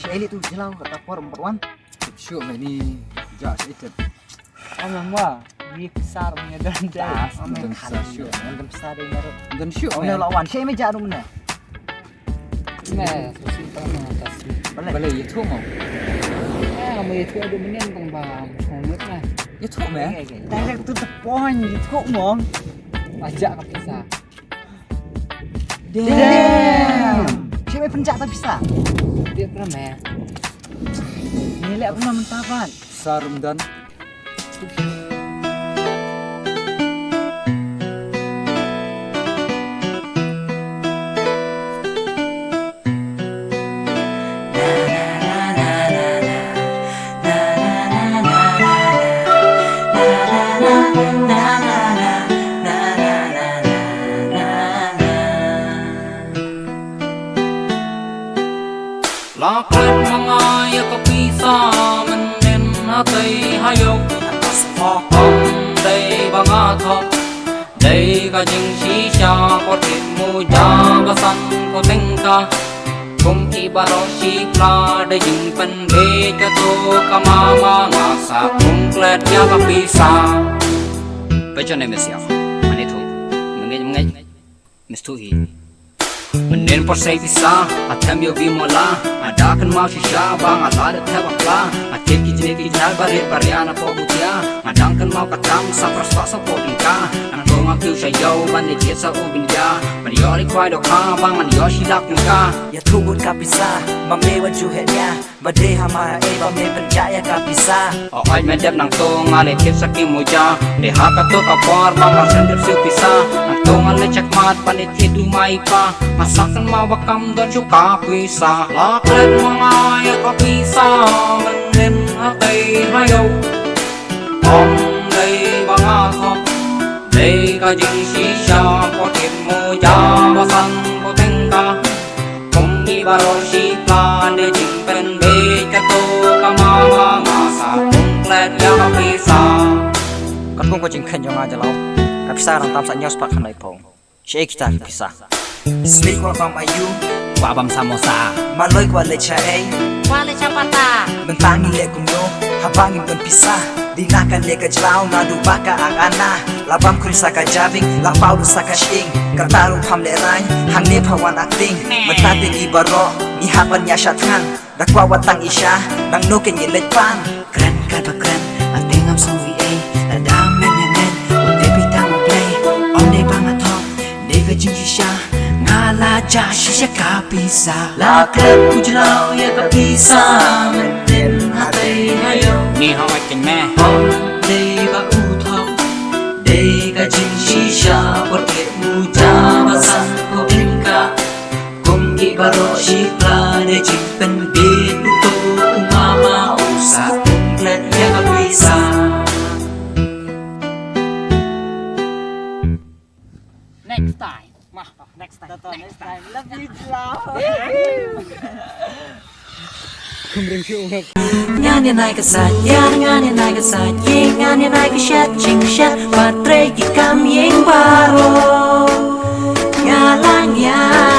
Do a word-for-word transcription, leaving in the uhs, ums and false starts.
Shaei leh tu jyllaw kata por number one. Shuh me ni, ja shaei tip. Ong ma, ni pisa ruh ngi don dei. Ong me don pisa shuh. Don pisa dei marot. Don shuh. Ong me la wan shaei me ja ruh me. Me susi tang na kasi. Balei? Balei ïathuh mo? Eh, mo ïathuh dei mynnin tang ba. Ong me na. Ïathuh me. Direct to the point ïathuh mo. Ajak ka pisa. Damn. Shaei me pynjah ta pisa. Dia pernah me. Ni leh aku namen tabat. Sarum dan. La klet ma nga ïa ka pisa mynnin ha tei ha ïew. Ym dei ba nga thok, dei ka jingshisha por kit muja ba san ko tyngka. Kum ki baroh shi pla dei jingpynbeit kato ka mama, nga sa kum klet ïa ka pisa. Peit ïa ne me sia, ani tu, mengej mengej. Miss Tuhi. Mynnin por sei pisa, ha them ïoh bi mola, nga da kynmaw shisha ba nga la da thep bakla, nga tip ki jingeh ki jingeh barit baria na pok butia, nga dang kynmaw ka tam sa pras sa pok tyngka, nangto nga kiew sha ïew ban ïa jied sa u bynja, ban ïoh ri kwai dohkha ba ngan ïoh shi lak tyngka. Ïathuh ngut ka pisa, ma me wat ju heh nia. Ba dei hamar haei ba me pynjah ïa ka pisa. O oi me dep nangto nga leit thied sa ki muja. Dei ha kato ka por ba nga shem dep siew pisa. Nangto nga leit check mat ban leit thied u mai pa. Nga sa kynmaw ba kam don shuh ka pisa. La klet ma nga ïa ka pisa. Mynnin ha tei ha ïew. Ym dei ba nga thok. Dei ka jingshisha por kit muja ba san ko tyngka. Kum ki baroh shi pla dei jingpynbeit kato ka mama, nga sa kum klet ïa ka pisa. Katkum ka jingkheiñ jong nga jyllaw, ka pisa dang tam sa hynñiew spah khyndai phew. Shaei kita ka pisa? Slik kwah bam aïu? Kwah bam samosa. Maloi kwah leit shaei? Kwah leit sha pata. Mynta ngi leh kumno haba ngim don pisa? Dei na kane ka jyllaw naduh ba ka akana. La bam khun sa ka jabieng, la paw lut sa ka shyieng. Kata ruh pham lehraiñ, hangne pha wan acting. Mynta te ngi baroh ngi hap ban ïa shad thngan. Da kwah wat tang i sha, nangno kein ngin leit pan? Kren katba kren, ate ngam sngew ei ei. Lada men ïa men, u dei phi tang u Blei. Ym dei ba nga thok, dei ka jingshisha. Nga la jah shisha ka pisa. La klet u jyllaw ïa ka pisa. Mynnin ha tei ha ïew. Ni ha wai kynmaw. Ym dei ba u thok, dei ka jingshisha. Por kit muja ba san ko tyngka. Kum ki baroh shi pla dei jingpynbeit, uto u mama u sa kum klet ïa ka pisa. Next time. Mah, next time. Next time. Love you, jyllaw. Ngan ïa nai ka sait ïar, ngan ïa nai ka sait ïing, ngan ïa nai ka shet jingshet, ba trei ki kam ïing baroh. Nga la ngiah